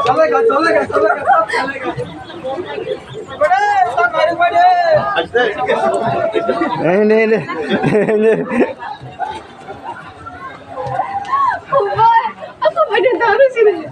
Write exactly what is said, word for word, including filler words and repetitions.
चलेगा, चलेगा, चलेगा, सब चलेगा। बड़े, सब मारे, बड़े। नहीं, नहीं, नहीं, नहीं। Oi, aku pada taruh sini.